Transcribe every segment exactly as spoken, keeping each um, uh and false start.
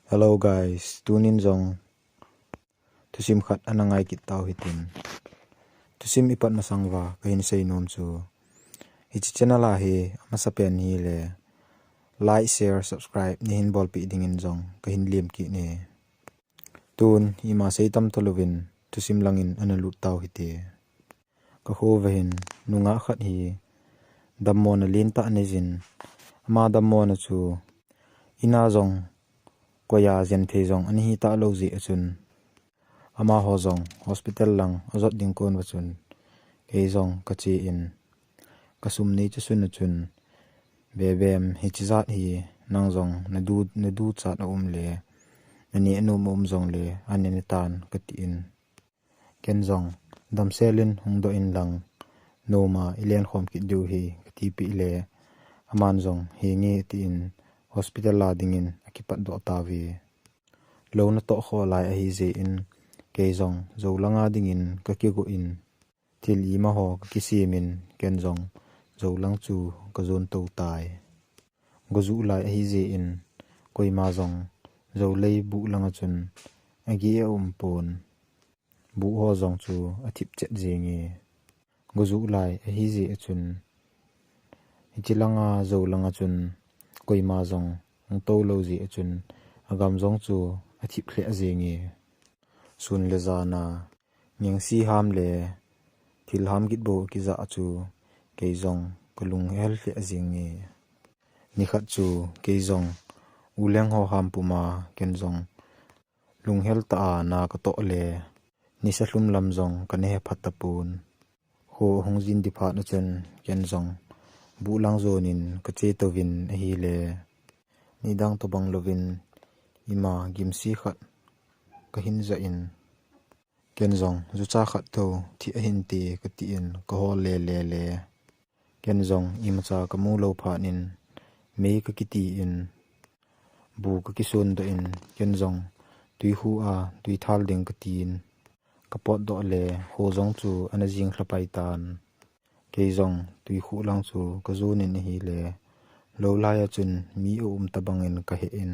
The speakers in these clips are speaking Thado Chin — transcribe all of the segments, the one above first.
Hello guys, tunin jong thusim khat ana ngai kit tau hitin. Thusim ipat masang uva kahin seinom chu, hiche channel a hi amasapen hile like, share, subscribe neihin bolpeh dingin jong kahin lem kit e. Tun ima seitam talouvin thusim langin ana lut tau hite. Kakho uva hin nungah khat hi dammona lentah aneijin, ama dammona chu ina jong koiya jenthei jong ana hita lou jeh a chun, amaho jong hospital lang ajot ding kon uva chun, kei jong kachen, kasum neicha sun a chun, Bebem, hiche jat hi nang jong nadu, naduchat aum le, naneh nom aum jongle, anene tan katin. Ken jong, damsel in hungdoh inlang, noma ilenkhom kit diu ahi katipeh le, aman jong henge tin hospital a dingin akipatdoh tauve. Lou natoh kho lai ahijeh in, kei jong jou langa dingin kakigo in, thil imaho kakisemin, ken jong jou lang chu kajon tou tai. Gojuh lai ahijeh in, koima jong joulei buh langa chun ageh aumpon. Buh ho jong chu athip chet jenge. Gojuh lai ahijeh a chun, hiche langa jou langa chun koima jong hung tou lou jeh a chun, agam jong chu athip lheh jenge. Sun le jana ngengse ham le thil ham kit bou akijah a chu, kei jong kalunghel lheh jenge. Nikhat chu kei jong u leng ho ham puma, ken jong lunghel tah a na katoh le, nisa lhum lam jong kana hephat tapon. Kho ahung jin ding phat a chun, ken jong buh lang jonin kache touvin ahile, nidang tobang louvin ima gimse khat kahin jah in, ken jong jucha khat tou thi ahinte katin kahol lele le. Ken jong imacha kamu lou phat in mei kakiti in, bu kakisondoh in, ken jong tuikhu a tui thal ding katin, kapotdoh le kho jong chu ana jing lhapai tan. Kei jong tuikhu lang chu kajonin ahile, lou lai a chun mi aum tobangin kahe in.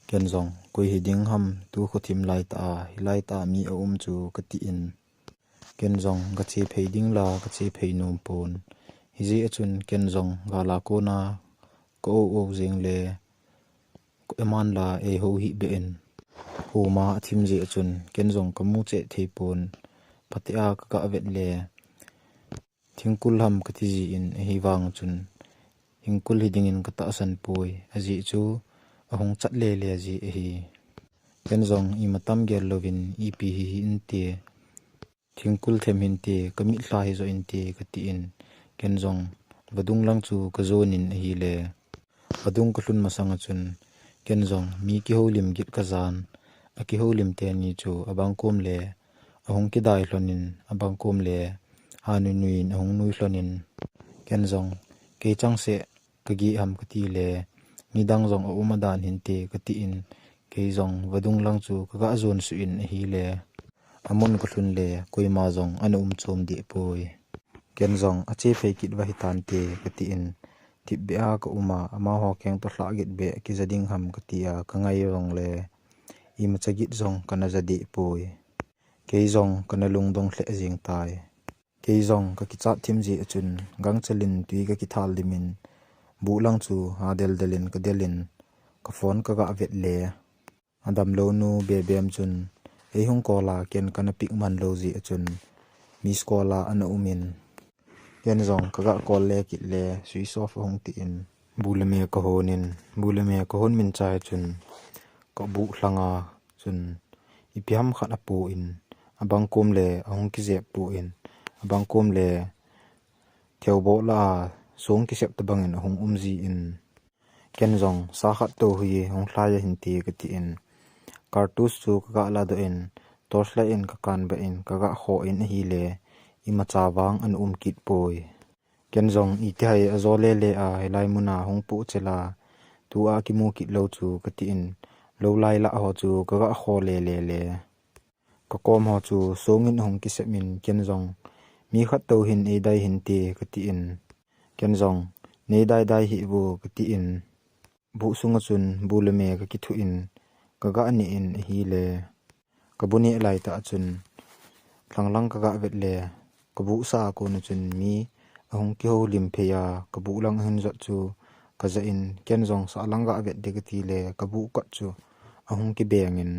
Ken jong, koi hiding ham, tu khothim laitah a, hilai tah a mi aum chu katin. Ken jong kache phei ding la kache phei nom pon. Hijeh a chun ken jong gal a kona ka-o-o jeng le, aman la eihou hih beh in, homa athim jeh a chun ken jong kamu cheh thei pon. Phatea kagah vet le, thingkul ham kati jin, ahivang chun hingkul hidingin katahsan poi, ajeh chu ahung chat lele jeh ahi. Ken jong imatam gel louvin, ipi hi hinte, thingkul them hinte, kamit lha hijo inte katin, ken jong vadung lang chu kajonin ahile, vadung kalhun masang a chun, ken jong mi kihoulim git kajan, akihoulim teni chu abang kom le ahung kidai lhonin, abang kom le hanui nuiyin ahung nui lhonin, ken jong kei changseh kageh ham kati le, nidang jong aum adan hinte katin, kei jong vadung lang chu kagah jon suh in ahile, amun kalhun le koima jong ana um chom deh poi. Ken jong ache phei kit va hitante katin, thipbeh a kaum a, amaho keng toh lhagit beh kija ding ham katia kangai jongle, imacha git jong kana ja deh poi. Kei jong kana lungdong lheh jeng tai. Kei jong kakichat thim jeh a chun, gangchel in tui kakithal limin, buh lang chu hadel del in kadel in, kaphone kagah vet le, adamlou nu Bebem chun eihung call a, ken kana pick man lou jeh a chun, miss call a ana umin, ken jong kagah call le kit le switch off ahung tin, bu le me kahonin, bu le me kahon min chai chun, kabuh lhanga chun ipi ham khat apoh in, abang kom le ahung kijep poh in, abang kom le theoboh lah a song kisep tobangin ahung um jin, ken jong sa khat tou hi hung lhai ahinte katin, cartridge chu kagah ladoh in, torchlight in kakan beh in, kagah khoh in ahile, imacha vang ana um kit poi. Ken jong itihai ajo lele a, hilai muna hung pohchel a, tua kimu kit lou chu katin, lou lai lah ho chu kagah kho lele le, kakom ho chu songin ahung kisep in, ken jong mi khat tou hin eidai hinte katin, ken jong neidai dai hih vo katin, buh sunga chun bu le me kakithuh in, Ka ga neh in ahile, ka bu neh lai tah chun, lhanglang ka ga vet le, ka bu sa a kon a chun mi ahung kihoulim phei a, ka bu lang ahin jot chu ka ja in, ken jong sahlang ga vet ding ka ti le, ka bu kot chu ahung kibeng in,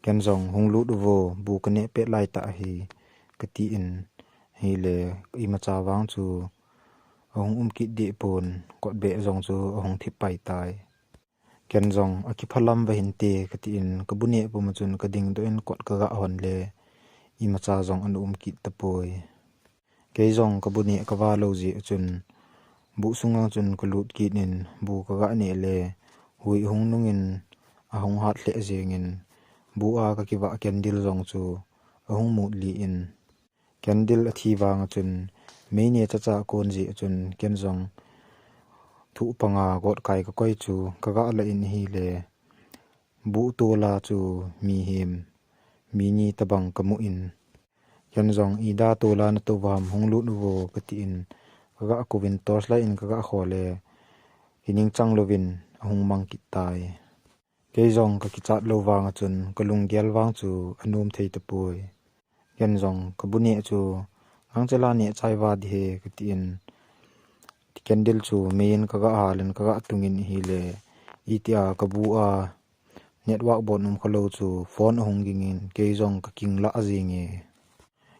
ken jong hung lut uvo, bu ka neh pet lai tah ahi ka ti in, ahile imacha vang chu ahung um kit deh pon, kot beh jong chu ahung thip pai tai. Ken jong akiphalam va hinte ka ti in, ka bu neh pum a chun ka dingdoh in kot ka ga hon le, imacha jong ana um kit tapoi. Kei jong ka bu neh ka va lou jeh a chun, bu sung a chun ka lut kit in, bu ka ga neh le, hui ahung nung in, ahung hat lheh jeng in, bu a ka kivah candle jong chu ahung mut li in, candle athi vang a chun, mei neh chacha kon jeh a chun, ken jong thuh panga got kai ka koi chu ka ga la in ahile, bu tol a chu mihem mi ni tabang ka mu in, ken jong, "Ida tol a na tou ham, hung lut uvo," ka ti in, ka ga kou in, torch light in ka ga kho le, kiningchang louvin ahung mang kit tai. Kei jong ka kichat lou vang a chun, ka lunggel vang chu anom thei tapoi. Ken jong ka bu neh chu, "Gangchel a neh chai va ding ahi," ka ti in, candle chu mei in ka ga hal in ka ga tung in ahile, itia ka bu a network bon um kha lou chu phone ahung ging in, kei jong ka king lah jeng e.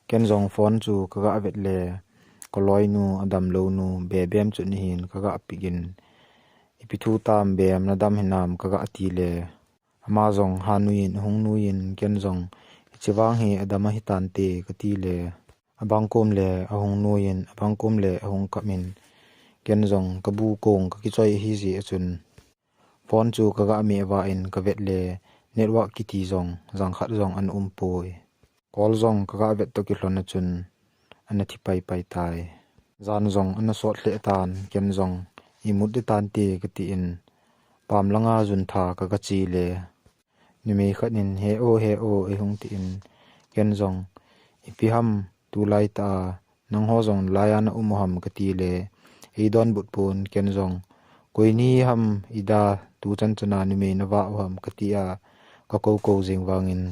Ken jong phone chu ka ga vet le, ka loinu, a damlou nu, Bebem chu ahin ka ga pick in, "Ipi thu tam Bem, na dam hinam?" ka ga ti le, ama jong ha nui in, ahung nui in, ken jong, "Hiche vang hi a dam ahi tante," ka ti le, abang kom le ahung nui in, abang kom le ahung kap in, ken jong ka bu kong ka kichoi ahi jeh a chun, phone chu ka ga meh va in ka vet le, network kiti jong jang khat jong ana um poi. Call jong ka ga vet toh kilhon a chun ana thi pai pai tai. Jan jong ana sot lheh tan, ken jong, "Imut ding tante," ka ti in, pam langa jun tha ka ga che le, numei khat in, "He o, he o," ahung ti in, ken jong, "Ipi ham, tulai tah a nangho jong lai a na um u ham?" ka ti le, ei donbut pon, ken jong, "Koi ni ham, ida tuchan chan a numei na va u ham?" ka ti a, ka kou kou jing vang in,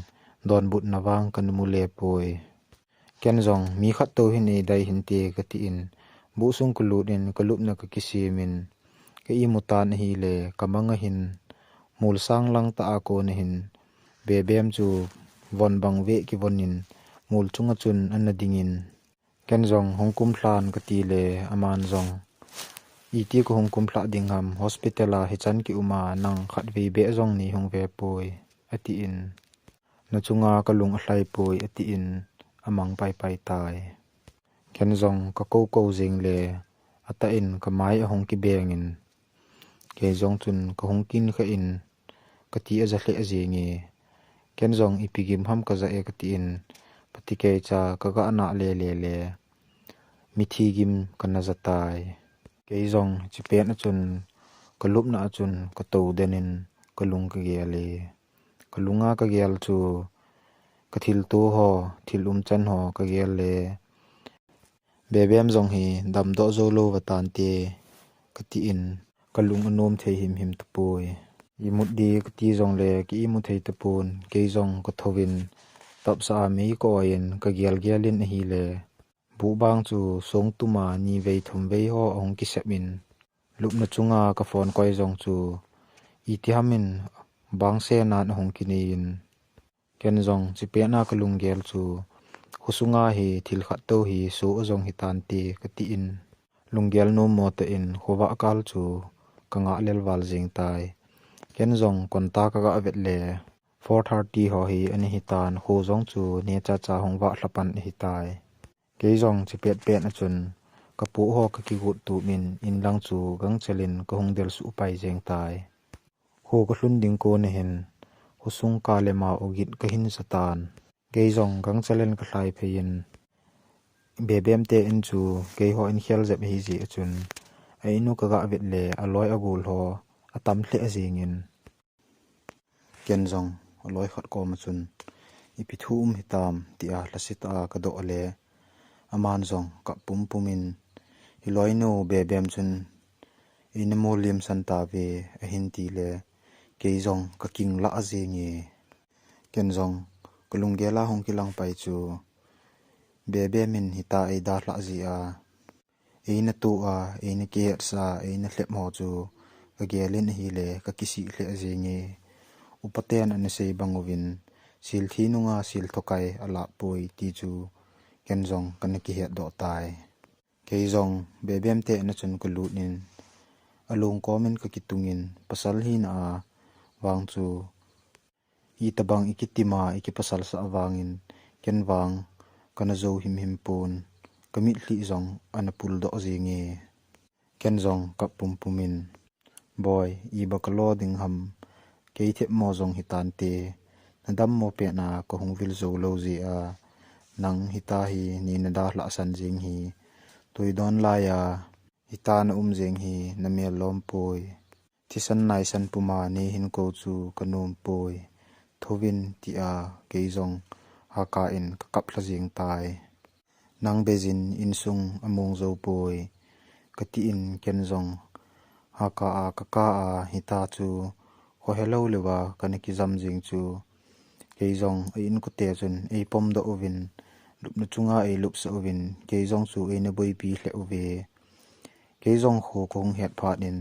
donbutna vang ka na mu le poi. Ken jong, "Mi khat tou hin ei dai hinte," ka ti in, bu sung ka lut in, ka lupna ka kisem in, ka imu tan ahile, ka mang ahin, mol sang lang tah a kon ahin, Bebem chu von bang veh kivon in, mol chunga chun ana ding in, ken jong, "Hung kumlhan," ka ti le, aman jong, "Iti ka hung kumlha ding ham, hospital a hichan ki um a, nang khatvei beh jong nei hung ve poi," a ti in, "Na chunga ka lung alhai poi," a ti in, a mang pai pai tai. Ken jong ka kou kou jing le, atah in ka mai ahung kibeng in, kei jong chun ka hung kin kha in, ka ti aja lheh jing e. Ken jong, "Ipi gim ham ka ja e," ka ti in, phatikei cha ka ga na le le le, mithi gim ka na ja tai. Kei jong, hiche pet a chun, ka lupna a chun, ka tou den in, ka lung ka gel e. Ka lunga ka gel chu, ka thilto ho, thil umchan ho ka gel le, Bebem jong hi damdoh jou lou va tante, ka ti in, ka lung anom thei him him tapoi. Imut ding ka ti jong le, ka imu thei tapon, kei jong ka thou in, tapsa a mei ka oi in, ka gel gel in ahile, bu bang chu song tum a ni vei thum vei ho ahung kisep in, lupna chunga ka phone koi jong chu, iti ham in bang se nan ahung kinei in, ken jong, hiche pet a ka lunggel chu, khosunga hi thil khat tou hi so a jong hi tante, ka ti in, lunggel nom mo tah in, khovah kal chu ka ngah lel val jing tai. Ken jong, konta ka ga vet le, four thirty ho hi ana hi tan, kho jong chu neocha cha hung vah lha pan ahi tai. Kei jong, hiche pet pet a chun, ka pu ho ka kigot tup in, in lang chu gangchel in ka hung del suh pai jeng tai. Kho ka lhun ding kon ahin, khosung ka le ma u gin ka hin sa tan. Kei jong gangchel in ka lhai phei in, Bebem te in chu kei ho in khel jep ahi jeh a chun, a in u ka ga vet le, a loi a gol ho a tam lheh jing in, ken jong a loi khat kom a chun, "Ipi thu um hitam?" tia lhasetah a ka doh le, aman jong kap pum pum in, "Hi loinu Bebem chun eina mol lim san tave," ahin ti le, kei jong ka kinglah jenge. Ken jong ka lunggel a hung kilang pai chu, Bebem in hita eidalhah jeh a, eina toh a, eina kihetsah a, eina lhep ho chu ka gel in ahile ka kisih lheh jenge. Upa ten ana sei bang uvin, sil thi nunga sil thokai alah poi ti chu ken jong kana kihet doh tai. Kei jong Bebem te ana chun ka lut in, along kom in ka kitung in, pasal hina a vang chu, itobang i kitim a, i kipasal sah vangin, ken vang kana jou himhim pon, ka mitlhi jong ana pul doh jenge. Ken jong kap pumpum in, Boi, iba ka lo ding ham, kei themmo jong hitante, na dammo pet a ka hung vil jou lou jeh a, nang hita hi nei na dalhah san jeng hi, tui don lai a, hita na um jeng hi na mel lom poi. Thisan naisan puma nei hin kou chu ka nom poi. Thouvin, tia kei jong haka in ka kap lha jeng tai. Nang beijin insung among jou poi, ka ti in ken jong haka a ka kap a hita chu, khohe lou leuva kana kijam jeng chu. Kei jong a inkote chun ei pom doh uvin, lupna chunga ei lupsah uvin, kei jong chu eina boipi lheh uve. Kei jong kho ka hung het phat in,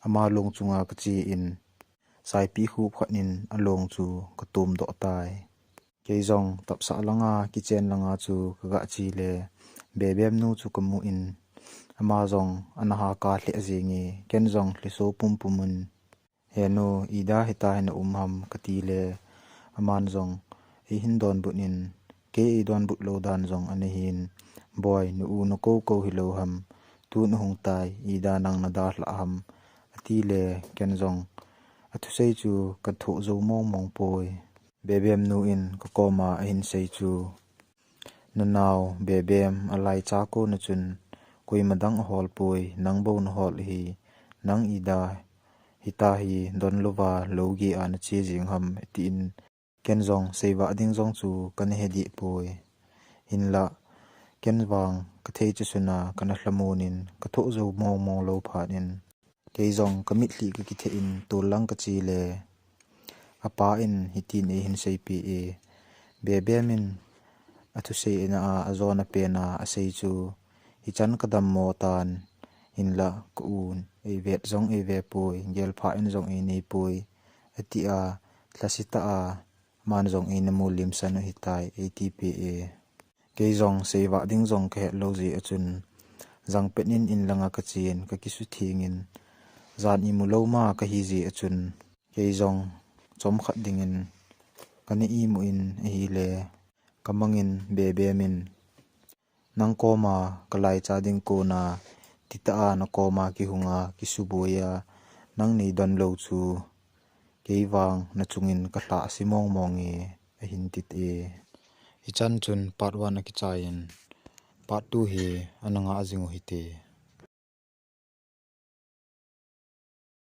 ama long chunga ka che in, saipi khup khat in along chu ka tum doh tai. Kei jong tapsah langa, kitchen langa chu ka ga che le, Bebem nu chu ka mu in, ama jong ana haka lheh jenge, ken jong lhiso pumpum in, He nu, ida hita hi na um ham, ka ti le, aman jong ei hin donbut in, kei ei donbut lou dan jong ana hin, Boi, na u na kou kou hilou ham, tu na hung tai, ida nang na dalhah ham, ati le, ken jong athusei chu ka thoh jou mong mong poi. Bebem nu in ka koma ahin sei chu, Na nao Bebem alaicha kona chun koima dang ahol poi, nang bou na hol hi, nang ida hita hi don louva lou gei a na che jing ham, tin ken jong seivah ding jong chu kana he deh poi. Hinlah, ken vang ka thei chu suna kana lhamon in ka thoh jou mong mong lou phat in, kei jong ka mitlhi ka kitheh in tol lang ka che le, apa in hitin ei hin seipeh e, Bebem in athusei ina a, ajona pen a asei chu, hichan ka dammo tan, hinlah ka un ei vet jong ei ve poi, gelpha in jong ei nei poi, ati a, lhase tah a, aman jong eina mulim san u hitai, ei tipeh e. Kei jong seivah ding jong ka het lou jeh a chun, jangpet in in langa ka chen, ka kisutheng in, jan imu lou ma ka hi jeh a chun, kei jong chomkhat dingin kana imu in ahile, ka mang in Bebem in, Nang koma ka laicha ding kona, titah a na koma kihunga, kisuboi a, nang nei don lou chu, kei vang na chungin ka lhase mong mong e, ahin ti e. Hichan chun part one akichai in, part two hi ana nga jing u hite.